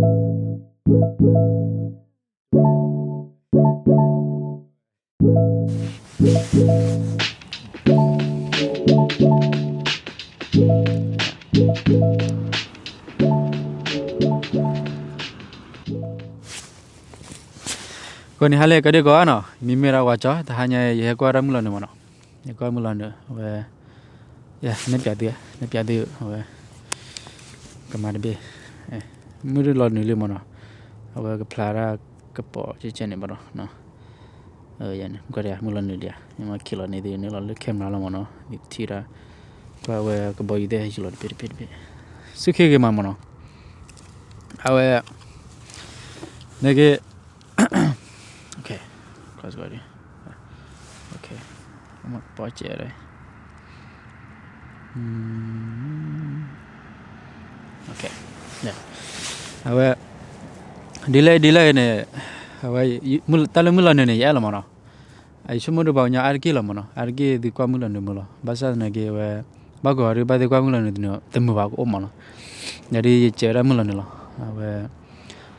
အဃိန့ၣ် ဟါလၢကဒုကီးနီၤ, မံမ့ၢ်ဒၣ်ဝၤကၠီ တဟါညါ ယဟဲကွၢ်ဒၣ်မုၢ်လီၤနုာ်မးနီၤ, ယကွၢ်မုၢ်လီၤနုာ် အဝဲ ယနဲၣ်ပၠးသု, နဲၣ်ပၠးသု အဝဲ ကမၤတဘ့ၣ်, မုၢ်လီၤနုာ်လံမးနီၤ, အဝဲကဖျါဒၣ်ကပီၤကဲကဲန့ၣ်ဘၣ်နီၤ, မုၢ်လီၤနုာ်ဒံးဧါ, ယမၤခံးလီၤန့ၢ်သုန့ၣ်လီၤလၢ camera လီၤမးနီၤ, ယထံၣ်ဒၣ် ကွၢ်ဝဲကဘီယူၤသ့ၣ်ဟဲယူၤလီၤတဘ့ၣ်တဘ့ၣ်တဘ့ၣ်, ဆူၣ်ခ့ဂ့ၤမးမးနီၤ, အဝဲ နက့ ပီစဲး အဝဲ ဒ်လဲၣ်ဒ်လဲၣ်ဂ့ၤန့ၣ် အဝဲ တၢ်လၢမုၢ်လီၤနုာ်န့ၣ် ယအဲၣ်လီၤမးနီၤ, ယဆိကမိၣ်ဒုးပှၤကညီအါတက့ၢ်လီၤမးနီၤ, အါတက့ၢ်သုကွၢ်မုၢ်လီၤနုာ်မးလီၤ, ဘၣ်ဆၣ်သနာ်က့ အဝဲ ဘၣ်ကိးဂၤဒုး ဘၣ်သ့ၣ်ကွၢ်မုၢ်လီၤနုာ်တမုာ်ဘၣ်ကအိၣ်မးနီၤ, ယၤဒ်ယစဲးဝဲဒၣ်မုၢ်လီၤနုာ်လီၤ, အဝဲ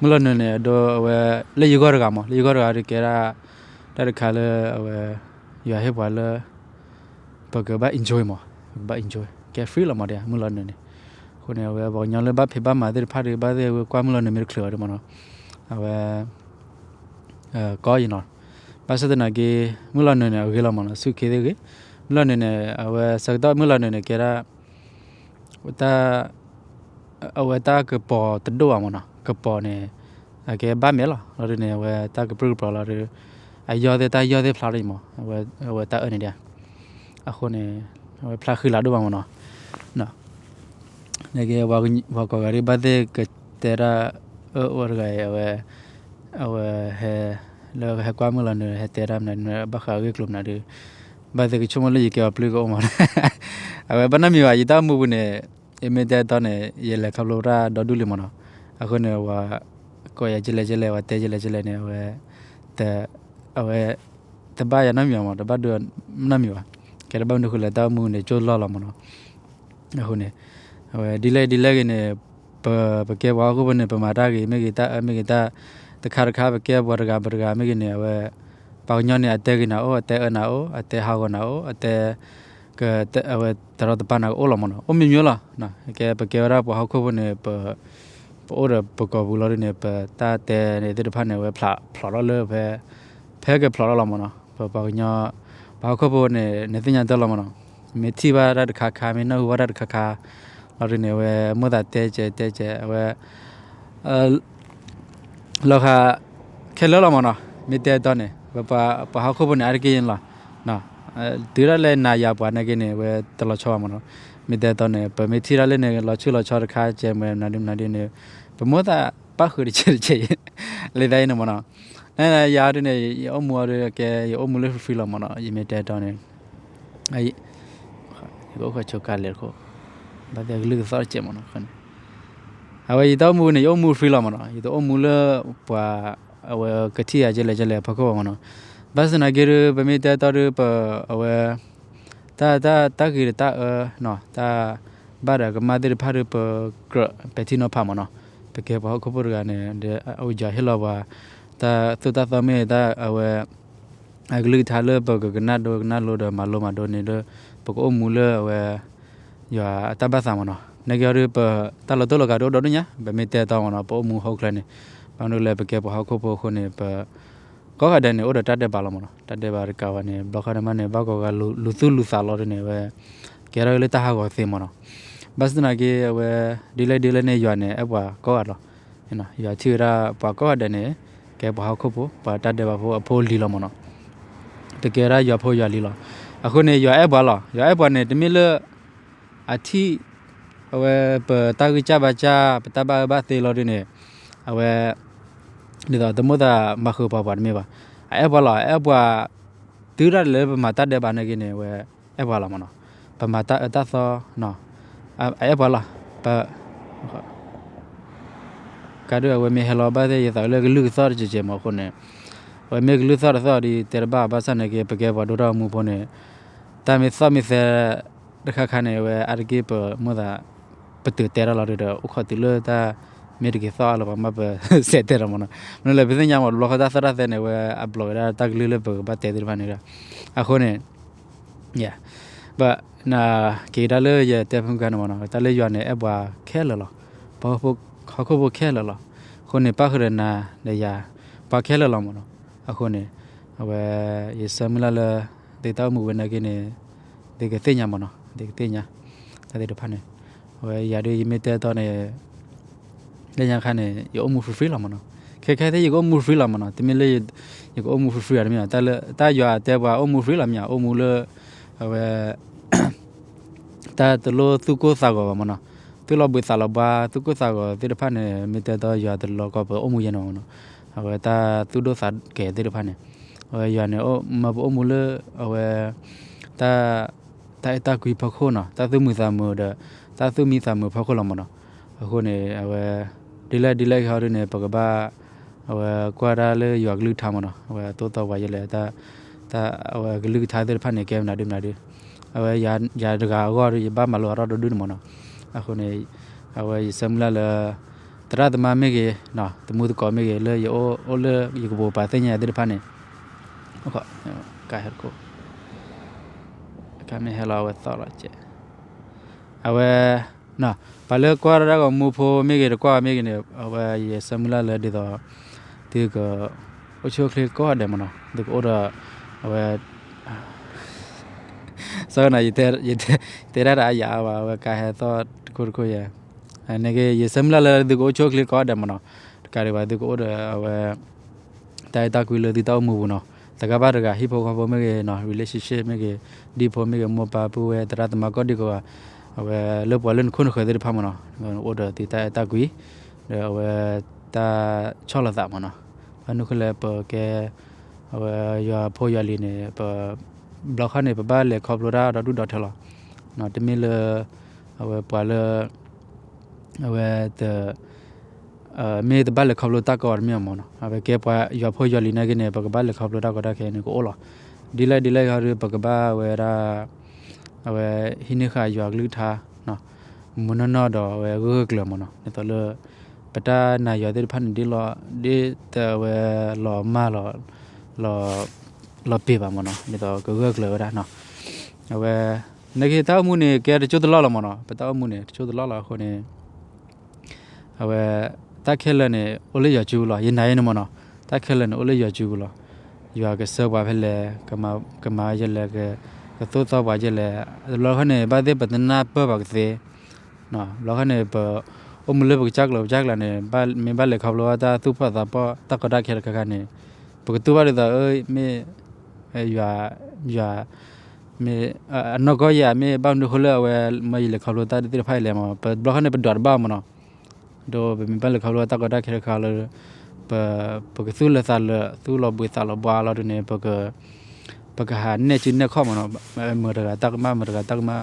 မုၢ်လီၤနုာ်န့ၣ် အဒိ အဝဲ လၢယဂီၢ်တဂၤမး လၢယဂီၢ်တဂၤဒုးကဲဒၣ် တၢ်တခါလၢအဝဲ ယွၤဟ့ၣ်ပှၤလၢ ပကဘၣ် enjoy မး, ပကဘၣ် enjoy carefree လီၤမးဒ် မုၢ်လီၤနုာ်န့ၣ်, အဃိန့ၣ် အဝဲပှၤကညီလၢဘၣ်ဖံးဘၣ်မၤသ့ၣ်တဖၣ်ဒီး ဘၣ်သ့ၣ်ဝဲကွၢ်မုၢ်လီၤနုာ်မ့ၢ်တချုးဘၣ်ဒီးမးနီၤ, အဝဲ ကီယနီၤ, ဘၣ်ဆၣ်သနာ်က့ မုၢ်လီၤနုာ်န့ၣ် အဂ့ၤလီၤမးနီၤ, ဆူၣ်ခ့သ့ၣ်ဂ့ၤ, မုၢ်လီၤနုာ်န့ၣ် အဝဲ ဆၢကတီၢ်မုၢ်လီၤနုာ်န့ၣ် ကဲဒၣ် တၢ် အဝဲတၢ်ကပီၤတဒိၣ်ဘၣ်မးနီၤ, ကပီၤန့ၣ် အကဲဘၣ်မဲာ်လီၤ, လီၤဒုးန့ၣ် အဝဲတၢ်ကပြုၢ်ကပြီၤလီၤဒုး အယီၢ်သ့ၣ်တၢ်ယီၢ်သ့ၣ်ဖျါလီၤမး, အဝဲတၢ်အၢန့ၣ်ဒ် အဃိန့ၣ် အဝဲဖျါဃံလၤဒိၣ်ဘၣ်မးနီၤ, နက့ ပှၤကိးဂၤဒုး ဘၣ်သ့ၣ်ကတဲတၢ် အၢအိၣ်တဂၤအံၤ အဝဲ အဝဲဟဲ လၢဟဲကွၢ်မုၢ်လီၤနုာ် ဟဲတဲတၢ်မနုၤ ဘၣ်ဃးအဂ့ၢ်ကျိၤမနုၤဒုး ဘၣ်သ့ၣ်ကဆိကမိၣ်လၢယကဲအီၤပျုၢ်ကအိၣ်မးနီၤ, အဝဲဘၣ်နီတမံၤဘၣ် ယတၢ်အိၣ်မူပူၤန့ၣ် ယမ့ၢ်တဲတီန့ၣ် ယလဲၤခီဖျိတၢ်ဒီဒူၣ်လံမးနီၤ, အဃိန့ၣ် ပှၤကိးယၤကလဲၣ်ကလဲၣ် ပှၤတဲကလဲၣ်ကလဲၣ်န့ၣ် အဝဲ တ အဝဲ တဘၣ်ယၤနီတမံၤဘၣ်မး တဘၣ်ဒိနီတမံၤဘၣ်, ကဲတဘၣ်မနုၤဃိလဲၣ် တၢ်အိၣ်မူန့ၣ် ကၠိလီၢ်လီၤမးနီၤ, အဃိန့ၣ် အဝဲဒ်လဲၣ်ဒ်လဲၣ်ဂ့ၤန့ၣ် ပ ပကဲပှၤဟီၣ်ခိၣ်ဖိန့ၣ် ပမၤတၢ်ဂ့ၤ မ့ၢ်ဂ့ၤ တၢ်အၢမ့ၢ်ဂ့ၤ တၢ်တခါတခါ ပကဲပှၤတဂၤပှၤတဂၤမ့ၢ်ဂ့ၤန့ၣ် အဝဲ ပှၤကညီန့ၣ် အတဲဂ့ၤနၤအိၣ် အတဲအၢနၤအိၣ် အတဲဟးဂီၤနၤအိၣ် အတဲ က အဝဲတရီတပါနၤကအိၣ်လီၤမးနီၤ, အိၣ်မ့ၢ်မ့ၢ်လီၤ, ကဲပကဲဝဲဒၣ်ပှၤဟီၣ်ခိၣ်ဖိန့ၣ် ပ ပအိၣ်ဒီးပကိာ်ပူၤလီၤဒ်န့ၣ် ပတၢ်တဲန့ၣ်သ့ၣ်တဖၣ်န့ၣ် အဝဲဖျိးထီၣ်လၢဖဲ ဖဲကဖျိးထီၣ်လီၤမးနီၤ, ပပှၤကညီ ပှၤဟီၣ်ခိၣ်ဖိန့ၣ် နသ့ၣ်ညါတၢ်လီၤမးနီၤ, မ့ၢ်ထံၣ်ဘၣ်တၢ်တခါခါ မ့ၢ်နၢ်ဟူဘၣ်တၢ်တခါခါ လီၤဒ်န့ၣ် အဝဲမိၣ်သးတဲကဲးတဲကဲး အဝဲ လီၤဃာ် ခဲလၢာ်လီၤမးနီၤ, မ့ၢ်တဲတီန့ၣ် ပပှၤဟီၣ်ခိၣ်ဖိန့ၣ် အါတက့ၢ်လီၤ, တုၤဒၣ်လဲာ်နၤယၤပှၤနာ်က့န့ၣ် အဝဲတလီၤဆီဘၣ်မးနီၤ, မ့ၢ်တဲတီန့ၣ် ပမ့ၢ်ထံၣ်ဒၣ်လဲာ်န့ၣ် လီၤဆူၣ်လီၤဆီတခါကဲးမး မနုၤဒ်မနုၤဒ်န့ၣ် ပမိၣ်သးပၣ်ဃုာ်တကဲးတကဲး လၢတၢ်အံၤန့ၣ်မးနီၤ, နယၤဒ်န့ၣ် ယအိၣ်မူအီၤဒ်ကဲ ယအိၣ်မူလၢ free free လီၤမးနီၤ, ယမ့ၢ်တဲတီန့ၣ် ယကအိၣ်ဃီဆိကါလဲၣ်တခိၣ်, ဘၣ်သ့ၣ်ကလုၢ်ကသီၣ်တကဲးမးနီၤ, အဝဲယတၢ်အိၣ်မူန့ၣ် ယအိၣ်မူ free လီၤမးနီၤ, ယတအိၣ်မူလၢပှၤ အဝဲကထံၣ်ယၤကဲလဲၣ်ကဲလဲၣ်အဖီခိၣ်ဘၣ်မးနီၤ, ဘၣ်ဆၣ်သနာ်က့ဒီး ပမ့ၢ်တဲတီဒီး ပ အဝဲ တၢ် တၢ် တၢ်ဂ့ၤဒီးတၢ်အၢ တၢ်ဘၣ်ဒီးကမၣ်သ့ၣ်တဖၣ်ဒီး ပကြၢးပဲာ်ထံနီၤဖးမးနီၤ, ပကဲပှၤဟီၣ်ခိၣ်ဖိတဂၤန့ၣ် ဒီးအိၣ်ယွၤဟ့ၣ်လီၤပှၤ တၢ်သိၣ်တၢ်သီမ့ၢ်တၢ်အဝဲ အကလုၢ်ကထါလၢပကကနၣ်ဒိကနၣ်လိဒီးမၤလိမၤဒိးန့ၣ်ဒီး ပကအိၣ်မူလၢအဝဲ ယွၤအတၢ်ဘၣ်သးမးနီၤ, နာ်က့အီၤဒီး ပတၢ်လီၤတိၢ်လီၤကးဒိၣ်ဒီဒူၣ်ညါ, ပမ့ၢ်တဲတီမးနီၤ ပအိၣ်မူဟီၣ်ခိၣ်ချၢန့ၣ် ဘၣ်မနုၤလဲၣ် ပကဲပှၤဟီၣ်ခိၣ်ဖိအဃိန့ၣ် ပ ကိးဂၤဒဲးန့ၣ် အိၣ်ဒီးတၢ်ဒဲးဘးလီၤမးနီၤ, တၢ်ဒဲးဘးတကးဝဲန့ၣ် ဘျီခီန့ၣ်မးန့ၣ် ဘၣ်ကိးဂၤလူၤသူၣ်လူၤသးလီၤဒ်န့ၣ် အဝဲ ကဲထီၣ်လၢတၢ်ဟးဂီၤသ့မးနီၤ, ဘၣ်ဆၣ်သနာ်က့ အဝဲ ဒ်လဲၣ်ဒ်လဲၣ်န့ၣ် ယွၤန့ၣ် အဲၣ်ပှၤကိးဂၤလီၤ, ယွၤထံၣ်ဝဲဒၣ်ပှၤကိးဂၤဒဲးန့ၣ် ကဲပှၤဟီၣ်ခိၣ်ဖိ ပှၤတၢ်ဒဲးဘးဖိအဖိအလံၤလီၤမးနီၤ, ပကဲဝဲဒၣ်ယွၤဖိယွၤလံၤလီၤ, အဃိန့ၣ် ယွၤအဲၣ်ပှၤလီၤ, ယွၤအဲၣ်ပှၤန့ၣ် တမ့ၢ်လၢ အထံၣ် အဝဲပတၢ်ဂံၢ်စၢ်ဘါစၢ် ပတၢ်ဘၣ်အၢဘၣ်သီလီၤဒ်န့ၣ် အဝဲ ဒ်သိးတမိၣ်သးမၤဃုာ်ပှၤပှၤတမ့ၢ်ဘၣ်, အအဲၣ်ပှၤလီၤ, အအဲၣ်ပှၤ တုၤဒၣ်လဲာ်လၢပမၤတၢ်ဒဲးဘးနာ်က့န့ၣ် အဝဲအဲၣ်ပှၤလီၤမးနီၤ, ပမၤတၢ်အၢတၢ်သီ အအဲၣ်ပှၤလီၤ, ပ ကါဒုးအဝဲမ့ၢ်ဟဲလီၤဘၣ်သ့ၣ် ယသးလၢကလုၢ်ကသီၣ်တကဲးကဲးမးအဃိန့ၣ်, အဝဲမ့ၢ်ကလုၢ်သီၣ်တသီၣ်ဒီးတဲတဘၣ် ဘၣ်ဆၣ်နာ်က့ ပကဲပှၤဒိၣ်ထီၣ်မူဖိန့ၣ် တၢ်မ့ၢ်သီၣ်မ့ၢ်သဲ တခါခါန့ၣ် အဝဲအါတက့ၢ်ပမိၣ်သး ပတုၤတဲတၢ်လီၤဒုးဒီး အိၣ်ခိးတုၤလၢတၢ် မ့ၢ်တက့ၤသီၣ်အါလၢၤဘၣ် မ့ၢ်ပစဲးတဲဒီးမ့ၢ်နီၤ, မ့ၢ်လၢပသ့ၣ်ညါမ့ၢ် တဘျီဃီတၢ်သီၣ်တၢ်သဲန့ၣ် အဝဲအဘျီးကဒါတၢ်ကလုၢ်လၢပကဘၣ်တဲသ့ၣ်တဖၣ်န့ၣ်ဒီး, အဃိန့ၣ် ဘၣ်နက့ၤကဒါလၢယတဲဖုခါန့ၣ်မ့ၢ်နီၤ, တၢ်လၢယွၤန့ၣ် အဲၣ်ပှၤခဲလၢာ်လီၤ. ပှၤဟီၣ်ခိၣ်ဖိခဲလၢာ်လီၤ. အဃိန့ၣ် ပၣ်ဃုာ်ဒီးနၤဒီးယၤ ပှၤခဲလၢာ်လီၤမ့ၢ်နီၤ. အဃိန့ၣ် အဝဲ ယဆၢမုၢ်လၢ်လၢ သုတၢ်အိၣ်မူဝဲနာ်က့န့ၣ် သုကသ့ၣ်ညါမ့ၢ်နီၤ, သုကသ့ၣ်ညါ တၢ်သ့ၣ်တဖၣ်န့ၣ်, အဝဲယၤဒ်ယမ့ၢ်တဲတီန့ၣ် လၢညါခါန့ၣ် ယအိၣ်မူ free free လီၤမ့ၢ်နီၤ. ခဲခဲသ့ၣ် ယကအိၣ်မူ free လီၤမ့ၢ်နီၤ. တမ့ၢ်လၢ ယကအိၣ်မူ free free ဧါ တမ့ၢ်ဧါ. တၢ်လၢ တၢ်ယွၤတဲပှၤအိၣ်မူ free လီၤမ့ၢ်ဧါ, အိၣ်မူလၢ အဝဲ တၢ်တလိၣ်သူၣ်ကိၢ်သးဂီၤဘၣ်မ့ၢ်နီၤ. သူၣ်လီၤဘှံးသးလီၤဘှါ သူၣ်ကိၢ်သးဂီၤသ့ၣ်တဖၣ်န့ၣ် မ့ၢ်တဲတီယွၤတလီၤကီးပအိၣ်မူယဲန့ၣ်မ့ၢ်နီၤ. အဝဲတၢ်သူၣ်ဒိၣ်သးကဲၤသ့ၣ်တဖၣ်န့ၣ် အဝဲယွၤန့ၣ် မၢပအိၣ်မူလၢ အဝဲ တၢ် တၢ်အဲၣ်တၢ်ကွံဖီခိၣ်နီၤ, တၢ်သူၣ်မံသးမုာ်ဒီး တၢ်သူၣ်မံသးမုာ်ဖီခိၣ်လီၤမ့ၢ်နီၤ. အဃိန့ၣ် အဝဲ ဒ်လဲၣ်ဒ်လဲၣ်ဂ့ၤဟီဒ်န့ၣ် ပကဘၣ် အဝဲကွၢ်တၢ်လၢယွၤကလုၢ်ကထါမ့ၢ်နီၤ. အဝဲသိၣ်သီပှၤယဲလဲၣ် တၢ် အဝဲကလုၢ်ကထါသ့ၣ်တဖၣ်န့ၣ် ကဲမနုၤဒ်မနုၤဒ် အဝဲ ယၤတဂၤအဂီၢ်ဒီး ယဘၣ်မၤလိအါထီၣ်ဒိၣ်ဒိၣ်န့ၣ်မ့ၢ်နီၤ. အဃိန့ၣ် အဝဲယဆၢမုၢ်လၢ်လၢ သရၣ်သမါမ့ၢ်ဂ့ၤ သမူသကိးမ့ၢ်ဂ့ၤ လၢယအိၣ်အိၣ်လၢ ယကပိာ်ပာ်သ့ၣ်ညါသ့ၣ်တဖၣ်န့ၣ် ကဟဲလီၤ အဝဲသီၣ်လီၤကဲး အဝဲ ပှၤလၢကွၢ်တၢ်ဂီၤမူဖိမ့ၢ်ဂ့ၤ တကွၢ်မ့ၢ်ဂ့ၤန့ၣ် အဝဲယဆၢမုၢ်လၢ်လၢဒ်သိး သုက အိၣ်ဆူၣ်အိၣ်ချ့ကိးဂၤဒဲးမ့ၢ်နီၤ. သုကအိၣ်ဒီး အဝဲ စီၤကနၤ ယတဲဒၣ်တအါယၤအါဘၣ် အဝဲကါဟဲသီၣ်တခိၣ်တခိၣ်ယဲ န့ၣ်က့ ယဆၢမုၢ်လၢ်လၢသုကအိၣ်ဆူၣ်အိၣ်ချ့ကိးဂၤဒဲးမ့ၢ်နီၤ. တကးဒံးဘၣ် သုကအိၣ်ဒီးအဝဲ တၢ်အဲၣ်တၢ်ကွံလၢသုတၢ်အိၣ်မူပူၤနီၤ. တဂၤဘၣ်တဂၤ ဟံၣ်ဖိဃီဖိမ့ၢ်ဂ့ၤနီၤ relationship မ့ၢ်ဂ့ၤ ဒံဖိမ့ၢ်ဂ့ၤ မိၢ်ပၢ်ပုၢ်ဝဲၢ် သရၣ်သမါကိးဒံကိးဂၤ အဝဲလၢပှၤလၢနခိၣ်နဃၢၤသ့ၣ်တဖၣ်မ့ၢ်နီၤ အိၣ်ဒီးသုတၢ်အဲၣ်တၢ်ကွံ ဒီးအဝဲ တၢ်ဆီၣ်လီၤသးမ့ၢ်နီၤ. ဘၣ်မနုၤဃိလဲၣ် ပကဲ အဝဲယွၤဖိယွၤလံၤန့ၣ် ပ ဘျီခီန့ၣ် ပဘၣ်လဲၤခီဖျိတၢ်ဒီဒူၣ်ဒီထၢလီၤ. တမ့ၢ်လၢ အဝဲပှၤလၢ အဝဲတ မ့ၢ်တဘၣ်လဲၤခီဖျိတၢ်ကီတမ့ၢ်မ့ၢ်နီၤ. အဝဲကဲပှၤယွၤဖိယွၤလံၤနာ်က့န့ၣ် ပကဘၣ်လဲၤခီဖျိတၢ်ကီတၢ်ခဲန့ၣ် ကအိၣ်လီၤ. ဒ်လဲၣ်ဒ်လဲၣ်ဂ့ၤဒီး ပကဘၣ်ဝဲဒၣ် အဝဲဟံးန့ၢ်ဃာ်ယွၤကလုၢ်ကထါ မုၢ်နီၢ်နီၢ်ဒီးအဝဲဂၢၢ်ဂၢၢ်ကျၢၤမ့ၢ်နီၤ. ဒ်သိးလၢ ပတၢ်နာ်ယွၤသ့ၣ်တဖၣ်န့ၣ် ဒ်လီၤ ဒ်တဝဲလီၤမၢ်လီၤ လီၤပ့ၤဘၣ်မ့ၢ်နီၤ. ဒ်သိးကဂၢၢ်ကျၢၤဝဲဒၣ်နီၤ. အဝဲ နာ်က့တၢ်အိၣ်မူန့ၣ် ကဲတကၠိတလီၢ်လီၤမ့ၢ်နီၤ. ပတၢ်အိၣ်မူန့ၣ် တကၠိတလီၢ်လီၤအဃိန့ၣ် အဝဲ တၢ်ခဲလၢာ်န့ၣ် အိၣ်လၢယွၤစုပူၤလီၤ. ယနာ်ယဲန့ၣ်မ့ၢ်နီၤ. တၢ်ခဲလၢာ်န့ၣ် အိၣ်လၢယွၤစုပူၤလီၤ. ယွၤကဆှၢပှၤဖဲလဲၣ်, ကမၤယဲလဲၣ်, ကသိၣ်သီပှၤယဲလဲၣ်. တဘျီခီန့ၣ် ဘၣ်သ့ၣ်ပတနၢ်ပၢၢ်ဘၣ်ကသ့ ဘျီခီန့ၣ် ပ အိၣ်မူလၢပကစၢ်ကျိၤပကစၢ်ကျါန့ၣ် မ့ၢ်ဘၣ်လဲၤခီဖျိတၢ်သူၣ်ဖှီၣ်သးပှီၣ် တၢ်ကီတၢ်ခဲတခါခါန့ၣ် ပကတူၢ်ဘၣ်ဒ်သိး မ့ၢ် ယွၤ ယွၤ မ့ၢ် အနီၢ်ကီၢ်ယၤ မ့ၢ်ဘၣ်မနုၤဃိလၢအဝဲ မ့ၢ်ယလဲၤခီဖျိတၢ်သ့ၣ်တဖၣ်အံၤလဲၣ်မ့ၢ် ပဘျီခီန့ၣ် ပဒွးတဘၣ်မ့ၢ်နီၤ. ဒီးပမ့ၢ်ဘၣ်လဲၤခီဖျိတၢ်ကီတၢ်ခဲတခါလၢ ပ ပကသူၣ်လၢသးလၢ သူၣ်လီၤဘှံးသးလီၤဘှါလီၤဒ်န့ၣ် ပက ပကဟးနဲၣ်စုနဲၣ်ခီၣ်မ့ၢ်နီၤ. မတၤတဂၤတၢ်ကမၣ် မတၤတဂၤတၢ်ကမၣ်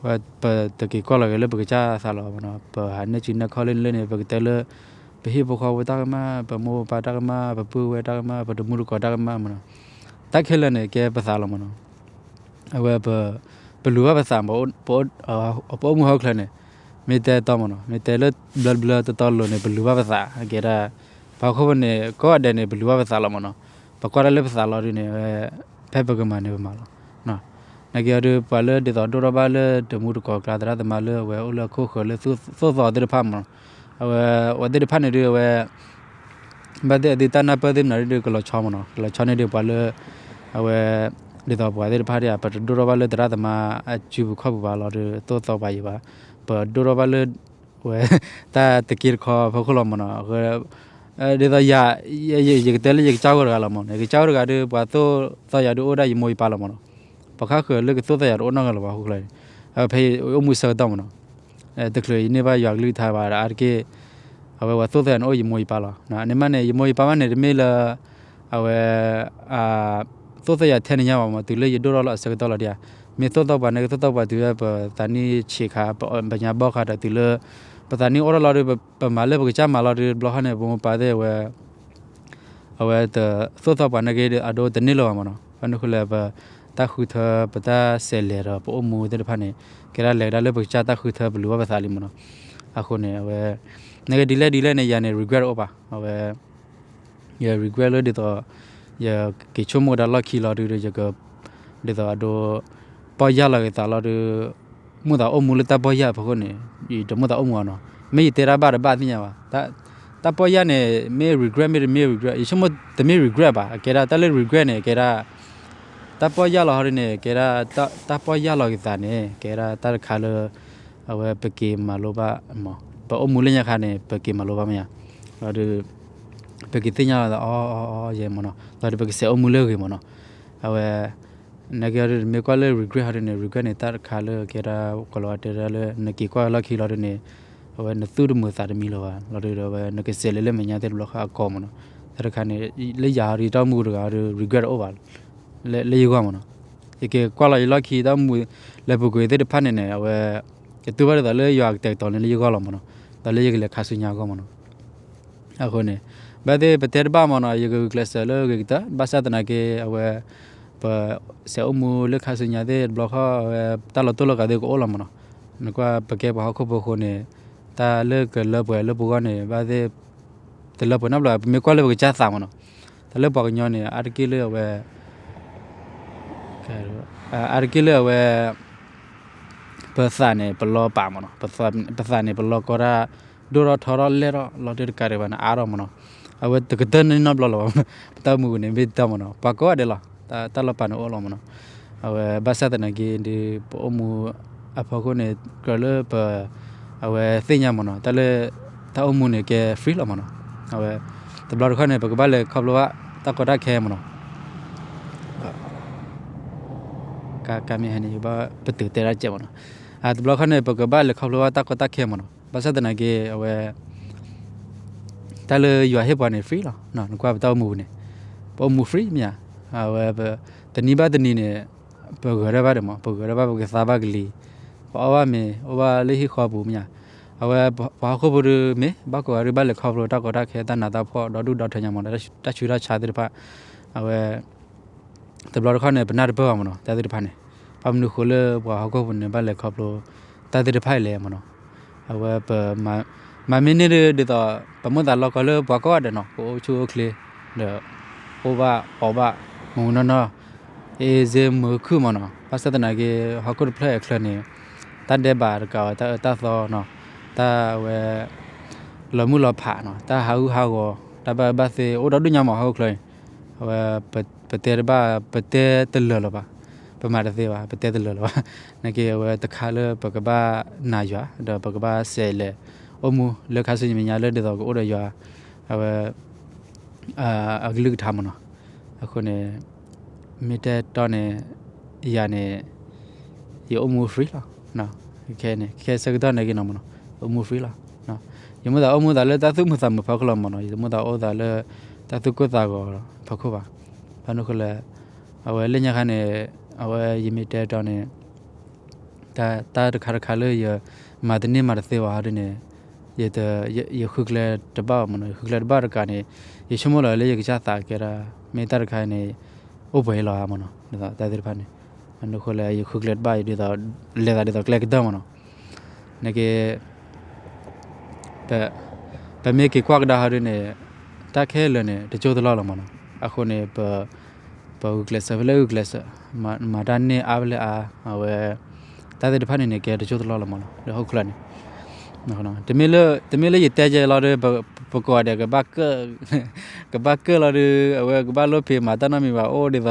ဝဲ ပတက့ၤကွၢ်လီၤဂ့ၤလၢပကစၢ်သးလီၤမ့ၢ်နီၤ. ပဟးနဲၣ်စုနဲၣ်ခီၣ်လၢန့ၣ်လၢန့ၣ် ပကတဲလၢ ပဟံၣ်ဖိဃီဖိတၢ်ကမၣ် ပမိၢ်ပပၢ်တၢ်ကမၣ် ပပုၢ်ဝဲၢ်တၢ်ကမၣ် ပတမူတကိးတၢ်ကမၣ်မ့ၢ်နီၤ. တၢ်ခဲလၢာ်န့ၣ် ကဲပသးလီၤမ့ၢ်နီၤ. အဝဲ ပလူၤဘၣ်ပသးမ့ၢ် ပအိၣ်မူဟီၣ်ခိၣ်ချၢန့ၣ် မ့ၢ်တဲတီမ့ၢ်နီၤ မ့ၢ်တဲလၢဘျၢဘျၢတတီလိၤန့ၣ် ပလူၤဘၣ်ပသး ကဲဒၣ် ပှၤဟီၣ်ခိၣ်ဖိန့ၣ် ကိးဂၤဒဲးန့ၣ် ပလူၤဘၣ်ပသးလီၤမ့ၢ်နီၤ. ပကွၢ်တၢ်လၢပသးလီၤဒ်န့ၣ် ဖဲပကမၤန့ၣ်ပမၤလီၤ. နာ်က့အီၤဒ် ပှၤလၢဒ်သိးဒိၣ်ထီၣ်ဘၣ်လၢတမူတကိးကျါ သရၣ်သမါလၢအဝဲအိၣ်လၢခိၣ်ဃၢၤလၢသိၣ်သီသ့ၣ်တဖၣ်မ့ၢ်နီၤ. အဝဲ အဝဲသ့ၣ်တဖၣ်န့ၣ်ဒ်အဝဲ ဘၣ်သ့ၣ်အသုတၢ်နၢ်ပၢၢ်သ့ၣ်မနုၤဒ် ကလီၤဆီမ့ၢ်နီၤ ကလီၤဆီန့ၣ်ဒ်ပှၤလၢ အဝဲ ဒ်သိးပှၤသ့ၣ်တဖၣ်ဒ် ပတဒိၣ်ထီၣ်ဘၣ်လၢသရၣ်သမါအစုပူၤခီၣ်ပူၤဘၣ်လီၤဒီး သိၣ်သီပှၤယံၤဘၣ် ပဒိၣ်ထီၣ်ဘၣ်လၢ ဝဲ တၢ်တက့တခီဖီခိၣ်လီၤမ့ၢ်နီၤ. ဒ်သိးယၤ ယကတဲလၢယကစၢ်ဂီၢ်တဂၤလီၤမ့ၢ်နီၤ ယကစၢ်ဂီၢ်တဂၤဒီး ပှၤသိၣ်သီယၤဒ်အိၣ်ဒၣ်ယမိၢ်ယပၢ်လီၤမ့ၢ်နီၤ. ပှၤခါဃၢၤလၢကသိၣ်သီယၤတအိၣ်နီတဂၤလၢၤဘၣ်ဟီၣ်ခိၣ်ချၢန့ၣ် ဖဲယအိၣ်မူဆၢကတီၢ်မ့ၢ်နီၤ တချုးယန့ၢ်ဘၣ်ယွၤကလုၢ်ကထါဘၣ်ဒီးအါတက့ၢ် အဝဲပှၤသိၣ်သီယၤန့ၣ်အိၣ်ယမိၢ်ယပၢ်လီၤ. န့ၣ်မးန့ၣ် ယမိၢ်ယပၢ်မးန့ၣ် တမ့ၢ်လၢ အဝဲ သိၣ်သီယၤထဲန့ၣ်ညါဘၣ်မ့ၢ် တုၤလၢယဒိၣ်ထီၣ်လၢအဆၢကတီၢ်လီၤဒ်ဧါ. မ့ၢ်သိၣ်သီပှၤန့ၣ် ကသိၣ်သီပှၤတုၤလၢပသးနံၣ်ဆံးခါ ပညါဘီၣ်ခါဒီးတုၤလၢ ပသးနံၣ်အိၣ်ထီၣ်လီၤဒီး ပမၤလၢပကစၢ်မၤလီၤဒီး တဘျီဃီန့ၣ် ပမိၢ်ပၢ်သ့ၣ်အဝဲ အဝဲတသိၣ်သီပှၤနာ်က့ဒီး အဒိတန့ၢ်လၢၤဘၣ်မ့ၢ်နီၤ. ဘၣ်မနုၤဃိလဲၣ် ပတၢ်ဃုထၢ ပတၢ်စဲးလဲၤဒီးပအိၣ်မူသ့ၣ်တဖၣ်န့ၣ် ကဲဒၣ်လဲၤကဒါလၢပကစၢ်တၢ်ဃုထၢ ပလူၤဘၣ်ပသးလံမ့ၢ်နီၤ. အဃိန့ၣ် အဝဲ နကဒ်လဲၣ်ဒ်လဲၣ်န့ၣ် ယၤန့ၣ် regret တအိၣ်ဘၣ်. အဝဲ ယ regret လၢဒ်သိး ယက့ၤဆိကမိၣ်ဒၣ်လီၢ်ခံလီၤဒုးဒီး ယက ဒ်သိးအဒိ ပီၢ်ယၢ်လီၤက့ၤသးလီၤဒုး မိၣ်သးအိၣ်မူလၢတၢ်ပီၢ်ယၢ်အဖီခိၣ်န့ၣ် ယတမိၣ်သးအိၣ်မူအီၤနီၤ. မ့ၢ်ယတဲတၢ်ဘၣ်တဘၣ်သ့ၣ်ညါဘၣ်. တၢ်ပီၢ်ယၢ်န့ၣ် မ့ၢ် regret မ့ၢ်တမ့ၢ် regret ယဆိကမိၣ်တမ့ၢ် regret ဘၣ်. အကဲဒၣ်တၢ်လၢ regret န့ၣ် ကဲဒၣ် တၢ်ပီၢ်ယၢ်လီၤဟီဒ်န့ၣ် ကဲဒၣ် တၢ်ပီၢ်ယၢ်လီၤက့ၤသးန့ၣ် ကဲဒၣ်တၢ်တခါလၢ အဝဲပက့ၤမၤလိဘၣ်မး ပအိၣ်မူလၢညါခါန့ၣ် ပက့ၤမၤလိဘၣ်မ့ၢ်ဧါ. လီၤဒုး ပက့ၤသ့ၣ်ညါလီၤသး အီ အီ အီ ယဲမးနီၤ. လီၤဒုး ပကစဲးအိၣ်မူလၢအဂ့ၤမးနီၤ. အဝဲ နကဲဒ်မ့ၢ်ကွၢ်လၢ regret ဟီဒ်န့ၣ် regret န့ၣ် တၢ်တခါလၢကဲဒၣ် ကိးလီၤဝဲတဲဒၣ်လၢ နက့ၤကွၢ်လီၢ်ခံလီၤဒ်န့ၣ် အဝဲနသူၣ်တမုာ်သးတမံၤလၢၤဘၣ်. လီၤဒုးဒီး အဝဲနကစဲးလဲၤလၢမဲာ်ညါသ့ၣ်တဘျီဃီအကီမးနီၤ. တၢ်တခါန့ၣ် လၢယၤဟီဒ်တၢ်အိၣ်မူတဂၤဒီး regret တအိၣ်ဘၣ် လၢယဂီၢ်မးနီၤ. ယက့ၤကွၢ်လီၤယလီၢ်ခံတၢ်အိၣ်မူ လဲၤပူၤကွံာ်သ့ၣ်တဖၣ်န့ၣ်န့ၣ် အဝဲ ကတူၢ်ဘၣ်ဒ်သိးလၢယွၤကတဲာ်ကတီၤန့ၢ်လၢယဂီၢ်လီၤမးနီၤ. ဒီးလၢယကလဲၤခါဆူညါအဂီၢ်မးနီၤ. အဃိန့ၣ် ဘၣ်သ့ၣ်ပတဲတဘၣ်မးနီၤ ယကဂုာ်ကျဲးစၢးလၢအဂ့ၤကတၢၢ် ဘၣ်ဆၣ်သနာ်က့ အဝဲ ပစဲးအိၣ်မူလၢခါဆူညါသ့ၣ်တဘျီဃီ အဝဲတၢ်လီၤတိၢ်လီၤကးသ့ၣ်ကအိၣ်လီၤမးနီၤ. နကွၢ်ပကဲပှၤဟီၣ်ခိၣ်ဖိအဃိန့ၣ် တၢ်လၢကလၢပှဲၤလၢပဂီၢ်န့ၣ် ဘၣ်သ့ၣ် တလၢပှဲၤနီတဘျီ ပမ့ၢ်ကွၢ်လၢပကစၢ်သးမးနီၤ. တၢ်လၢပှၤကညီန့ၣ် အါတက့ၢ်လၢအဝဲ အါတက့ၢ်လၢအဝဲ ပသးန့ၣ် ပလီၤပာ်မးနီၤ. ပသးန့ၣ် ပလီၤကီတၢ် ဒိၣ်ထီၣ်ထီထီၣ်လဲၢ်ထီၣ်လီၤတၢ်တကးဒံးဘၣ်န့ၣ် အါထီၣ်မးနီၤ. အဝဲတကတၢၢ်န့ၢ်နီတဘျီလၢၤဘၣ်. ပတၢ်အိၣ်မူန့ၣ် မ့ၢ်တၢ်မးနီၤ ပှၤကိးဂၤဒဲးလီၤ. တၢ်လီၤပာ်န့ၣ်အိၣ်လီၤမးနီၤ. အဝဲဘၣ်ဆၣ်သနာ်က့ဒီး ပအိၣ်မူအဖီခိၣ်န့ၣ် ကြၢးလၢပ အဝဲသ့ၣ်ညါမးနီၤ တၢ်လၢ တၢ်အိၣ်မူန့ၣ်ကဲ free လီၤမးနီၤ. အဝဲ တဘျီတခီၣ်န့ၣ် ပကဘၣ်လဲၤခီဖျိဘၣ်တၢ်ကီတၢ်ခဲမးနီၤ. ကမ့ၢ်ဟဲန့ၣ် ယဘၣ်ပတုာ်တဲဒၣ်စဲးမးနီၤ. တဘျီတခီၣ်န့ၣ် ပကဘၣ်လဲၤခီဖျိဘၣ်တၢ်ကီတၢ်ခဲမးနီၤ. ဘၣ်ဆၣ်သနာ်က့ အဝဲ တၢ်လၢယွၤဟ့ၣ်ပှၤန့ၣ် free လီၤ. နကွၢ်ပတၢ်အိၣ်မူပူၤန့ၣ် ပအိၣ်မူ free မ့ၢ်ဧါ. အဝဲ တနံၤဘၣ်တနံၤန့ၣ် ပဂဲၤထီၣ်ဘၣ်ဒီးမး ပဂဲၤထီၣ်ဘၣ် ပကသါဘၣ်ကလံၤ ပအီၣ်ဘၣ်မ့ၤ အိၣ်ဘၣ်လၢဟံၣ်ဃီပူၤမ့ၢ်ဧါ. အဝဲ ပှၤဟီၣ်ခိၣ်ဖိဒုးမ့ၢ် ဘၣ်ကိးဂၤဒုးဘၣ်လဲၤခီဖျိတၢ်ကီတၢ်ခဲ တၢ်နးတၢ်ဖှီၣ် ဒီဒူၣ်ဒီထၢညါမးနီၤ တၢ်ဆူးတၢ်ဆါသ့ၣ်တဖၣ် အဝဲ တဘျီတခီၣ်န့ၣ် ပနၢ်တပၢၢ်ဘၣ်မးနီၤ တၢ်သ့ၣ်တဖၣ်န့ၣ် ဘၣ်မနုၤဃိလၢပှၤဟီၣ်ခိၣ်ဖိန့ၣ် ဘၣ်လဲၤခီဖျိ တၢ်သ့ၣ်တဖၣ်အံၤလဲၣ်မးနီၤ. အဝဲ မၤမ့ၢ်န့ၢ်ဒ်သိး ပမိၣ်သးလီကီလၢပှၤကိးဂၤဒဲးနီၤ ကအိၣ်ဆူၣ်အိၣ်ချ့ ဒီး အိၣ်ဘၣ်အီၣ်ဘၣ် မုာ်မုာ်နီၢ်နီၢ် အ့ၣ်စ့မုာ်ခုၣ်မးနီၤ. ဘၣ်ဆၣ်သနာ်က့ ဟီၣ်ခိၣ်တဖျၢၣ်အချၢန့ၣ် တၢ်ဒဲးဘးတကးဝဲ တၢ်အၢတၢ်သီနီၤ တၢ်အဝဲ လီၤမုၢ်လီၤဖးနီၤ တၢ်ဟးဂူာ်ဟးဂီၤ တၢ်ဘၣ်အၢဘၣ်သီ အိၣ်ဒီဒူၣ်ညါမး ဟီၣ်ခိၣ်ချၢန့ၣ် အဝဲ ပတဲတဘၣ် ပတဲတလၢာ်လၢၤဘၣ် ပမၤတသ့ဘၣ် ပတဲတလၢာ်လၢၤဘၣ် နာ်က့ အဝဲတခါလၢပကဘၣ်နာ်ယွၤ ဒီးပကဘၣ်စဲးလဲၤ အိၣ်မူလၢခါဆူညါလၢဒ်သိးကအိၣ်ဒီးယွၤ အဝဲ အကလုၢ်ကထါမးနီၤ. အဃိန့ၣ် မ့ၢ်တဲတီန့ၣ် ယၤန့ၣ် ယအိၣ်မူ free လီၤ. ခဲန့ၣ် ခဲဆၢကတီၢ်န့ၣ်က့နီၤမးနီၤ အိၣ်မူ free လီၤ. ယမိၣ်သးအိၣ်မူသးလၢတၢ်သူၣ်မုာ်သးမုာ်ဖီခိၣ်လီၤမးနီၤ ယတမိၣ်သးအိၣ်သးလၢ တၢ်သူၣ်ကိၢ်သးဂီၤဖီခိၣ်ဘၣ်. ဘၣ်မနုၤဃိလဲၣ် အဝဲလၢညါခါန့ၣ် အဝဲယမ့ၢ်တဲတီန့ၣ် တၢ်တခါတခါလၢယ မၤတန့ၢ်မၤတသ့ဘၣ်ဟီဒ်န့ၣ် ယ ယဃုကျဲတဘၣ်ဘၣ်မးနီၤ ယဃုကျဲတဘၣ်တကးန့ၣ် ယဆိကမိၣ်လီၤလၢယကစၢ်သးကဲဒၣ် မ့ၢ်တၢ်တခါန့ၣ် အိၣ်ပှဲၤလီၤဧါမးနီၤ တၢ်သ့ၣ်တဖၣ်န့ၣ် မနုၤဃိလဲၣ် ယဃုကျဲတဘၣ်ဒ်သိး လဲၤသးဒ်သိးကျဲကတၢၢ်မးနီၤ နာ်က့ ပ ပမ့ၢ်က့ၤကွၢ်ကဒါဟီဒ်န့ၣ် တၢ်ခဲလၢာ်န့ၣ် တကၠိၢ်တလီၢ်လီၤမးနီၤ အဃိန့ၣ် ပ ပဂုာ်ကျဲးစၢးဖဲလဲၣ်ဂုာ်ကျဲးစၢး မၤတၢ်န့ၢ်အါဖဲလဲၣ်အါ အဝဲ တၢ်သ့ၣ်တဖၣ်န့ၣ်န့ၣ် ကဲတကၠိၢ်တလီၢ်လီၤမးနီၤ လၢဟီၣ်ခိၣ်ချၢန့ၣ် တမ့ၢ်လၢ တမ့ၢ်လၢယတဲယဲလီၤဒီး ပကိးဂၤဒဲး ကဘၣ်ကၢၣ်လီၤဒီး အဝဲကဘၣ်လိၣ်ဖံးမၤတၢ်နီတမံၤဘၣ် အိၣ်ဒ်သိး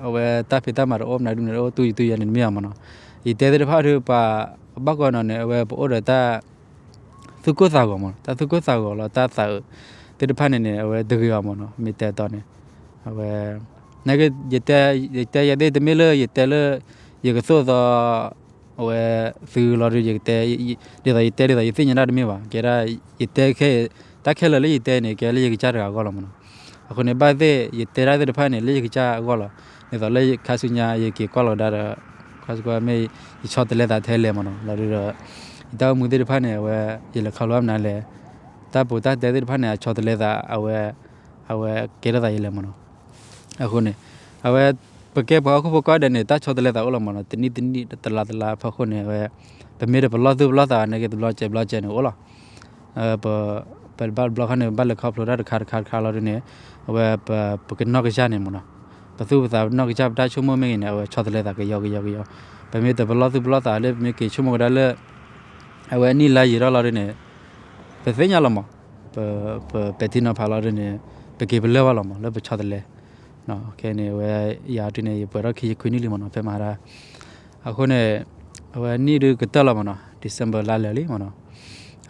အဝဲတၢ်ဖံးတၢ်မၤတအိၣ်မနုၤဒ်န့ၣ် အိၣ်တူၢ်ယံၤတူၢ်ယဲန့ၣ်တမ့ၢ်ဘၣ်မးနီၤ ယတဲသ့ၣ်တဖၣ်ဒီး ပှၤဘၣ်ကွၢ်နီၤန့ၣ် အဝဲပအိၣ်ဒီးတၢ် သူၣ်ကိၢ်သးဂီၤမးနီၤ တၢ်သူၣ်ကိၢ်သးဂီၤလီၤ တၢ်သးအုးသ့ၣ်တဖၣ်န့ၣ်န့ၣ် အဝဲတဂ့ၤဘၣ်မးနီၤ မ့ၢ်တဲတီန့ၣ် အဝဲ နက ယတဲ ယတဲယဲသ့ၣ် တမ့ၢ်လၢယတဲလၢ ယကသိၣ်သီ အဝဲ သုလီၤဒီး ယကတဲ ဒ်သိးယတဲဒ်သိး ယသ့ၣ်ညါတၢ်တမ့ၢ်ဘၣ် ကဲဒၣ် ယတဲခဲ တၢ်ခဲလၢာ်လၢယတဲန့ၣ် ကဲလၢယကစၢ်တဂၤအဂီၢ်လီၤမးနီၤ အဃိန့ၣ် ဘၣ်သ့ၣ် ယတဲတၢ်သ့ၣ်တဖၣ်န့ၣ် လၢယကစၢ်အဂီၢ်လီၤ ဒ်သိးလၢယခါဆူညါယက့ၤကွၢ်လီၤကဒါဒီး ခါဆူညါမ့ၢ် ယဆီတလဲသးထဲလဲၣ်မးနီၤ လီၤဒုးဒီး ယတၢ်အိၣ်မူသ့ၣ်တဖၣ်န့ၣ် အဝဲ ယလဲၤခီဖျိဘၣ်မနုၤလဲၣ် တၢ်ပူၤတၢ်တဲသ့ၣ်တဖၣ်န့ၣ် အဆီတလဲသး အဝဲ အဝဲကဲထီၣ်သးယဲလဲၣ်မးနီၤ အဃိန့ၣ် အဝဲ ပကဲပှၤဟီၣ်ခိၣ်ဖိကိးဂၤဒဲးန့ၣ် တၢ်ဆီတလဲသးအိၣ်လီၤမးနီၤ တနံၣ်တနံၣ်တလါတလါအဖီခိၣ်န့ၣ် အဝဲ ပမ့ၢ်တပလီၢ်သူၣ်ပလီၢ်သးနာ်က့ တဘျီကဲးဘျီကဲးန့ၣ်အိၣ်လီၤ. ပ ပဘၣ်တဘျီခီန့ၣ် ဘၣ်လဲၤခီဖျိတၢ်တခါတခါတခါလီၤဒ်န့ၣ်, အဝဲ ပကနီၢ်ကစၢ်န့ၣ်မ့ၢ်နီၤ, ပသူၣ်ပသးနီၢ်ကစၢ် ပတၢ်ဆိကမိၣ်မ့ၢ်ဂ့ၤန့ၣ် အဝဲဆီတလဲသးကယီကယီကယီ, ပမ့ၢ်တပလီၢ်သူၣ်ပလီၢ်သးလၢ ပမ့ၢ်က့ၤဆိကမိၣ်ကဒါလၢ အဝဲအနံၣ်လါယံာ်ထီၣ်လီၤဒ်န့ၣ် ပသ့ၣ်ညါလီၤမး, ပပဲာ်ထံနီၤဖးလီၤဒ်န့ၣ် ပက့ၤပလၢၢ်ဘၣ်လီၤမး လၢပဆီတလဲ, ခဲန့ၣ် အဝဲ ယၤဒ်န့ၣ် ယပှဲၤထီၣ်ခံဆံခွံနံၣ်လံမ့ၢ်နီၤ ဖဲမဟါဒၣ်, အဃိန့ၣ် အဝဲနံၣ်ဒုးကတၢၢ်လီၤမ့ၢ်နီၤ December လါလၢာ်လံမ့ၢ်နီၤ,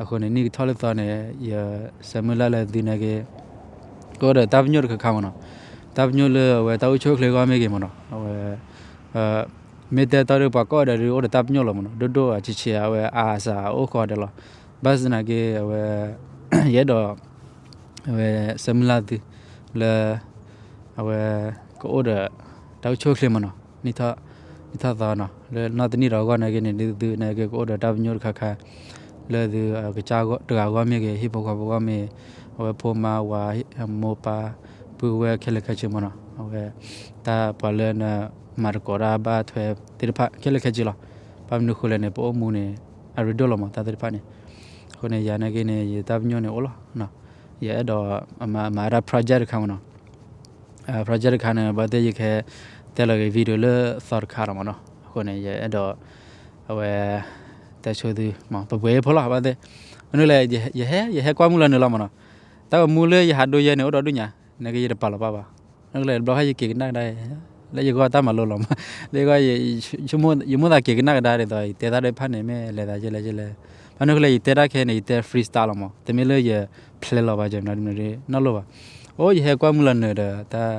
အဃိန့ၣ် နံၣ်ကထီၣ်လၢသီန့ၣ် ယဆၢမုၢ်လၢ်လၢသုနာ်က့ ကအိၣ်ဒီးတၢ်ပညိၣ်တခါခါမ့ၢ်နီၤ, တၢ်ပညိၣ်လၢအဝဲတၢ်အိၣ်ဆူၣ်အိၣ်ချ့ဂီၢ်မ့ၢ်ဂ့ၤမ့ၢ်နီၤ, အဝဲ မ့ၢ်တဲတီဒီးပှၤကိးဂၤဒဲးဒုးအိၣ်ဒီးတၢ်ပညိၣ်လီၤမ့ၢ်နီၤ, ဒိၣ်ဒိၣ်အဆံးဆံးအဝဲအါအစှၤအိၣ်ဃီဒဲးလီၤ, ဘၣ်ဆၣ်သနာ်က့ အဝဲ ယအဲၣ်ဒိး အဝဲဆၢမုၢ်လၢ်သု လၢ အဝဲ ကအိၣ်ဒီး တၢ်အိၣ်ဆူၣ်အိၣ်ချ့မ့ၢ်နီၤ, နံၣ်ထီၣ်သီနီၤ လၢနီၢ်တနံၣ်ဒီးအဂီၢ်နာ်က့န့ၣ် သုနာ်က့ကအိၣ်ဒီးတၢ်ပညိၣ်တခါခါ လၢသု ကစၢ်တဂၤအဂီၢ်မ့ၢ်ဂ့ၤ ဟံၣ်ဖိဃီဖိအဂီၢ်မ့ၢ် အဝဲဖိမါဝၤ မိၢ်ပၢ် ပုၢ်ဝဲၢ်ခဲလၢာ်ခဲဆ့မ့ၢ်နီၤ, အဝဲ တၢ်ပှၤလၢနမၤသကိးတၢ်ဘၣ်ထွဲသ့ၣ်တဖၣ်ခဲလၢာ်ခဲဆ့လီၤ, ဘၣ်မနုၤဃိလဲၣ်န့ၣ် ပအိၣ်မူန့ၣ် အရ့ဒိၣ်လီၤမး တၢ်သ့ၣ်တဖၣ်န့ၣ်, အဃိန့ၣ် ယၤနာ်က့န့ၣ် ယတၢ်ပညိၣ်န့ၣ်အိၣ်လီၤ, ယအဲၣ်ဒိး မၤတၢ် project တခါမ့ၢ်နီၤ, project တခါန့ၣ် ဘၣ်သ့ၣ်ယကဟဲ တဲလီၤက့ၤ video လၢသီတခါလီၤမ့ၢ်နီၤ, အဃိန့ၣ် ယအဲၣ်ဒိး အဝဲ တဲဆိသု ပပှဲၤဖိလီၤ ဘၣ်သ့ၣ်, မနုၤလဲၣ် ယဟဲ ယဟဲကွၢ်မုၢ်လီၤနုာ်လီၤမ့ၢ်နီၤ, တၢ်ဂီၤမူလၢယဟးဒိယဲန့ၣ် အိၣ်ဒီးဒူၣ်ညါ, နာ်က့ယတပာ်လီၤပာ်ဘၣ်, မနုၤလဲၣ် တဘျီခါယက့ၤကနၣ်ကဒါ လၢယဂီၢ်တၢ်မၤလိလီၤမး, လၢယဂီၢ် ယမိၣ်သးက့ၤကနၣ်ကဒါဒ်သိး ယတဲတၢ်သ့ၣ်တဖၣ်န့ၣ် မ့ၢ်လဲၤသးယဲလဲၣ်ယဲလဲၣ်, ဘၣ်မနုၤဃိလဲၣ် ယတဲတၢ်ခဲအံၤန့ၣ် ယတဲ freestyle လီၤမး, တမ့ၢ်လၢယ plan လီၤဘၣ် နီတမံၤနီတမံၤ နီတမံၤဘၣ်, အိၣ် ယဟဲကွၢ်မုၢ်လီၤနုာ်ဒီး တၢ်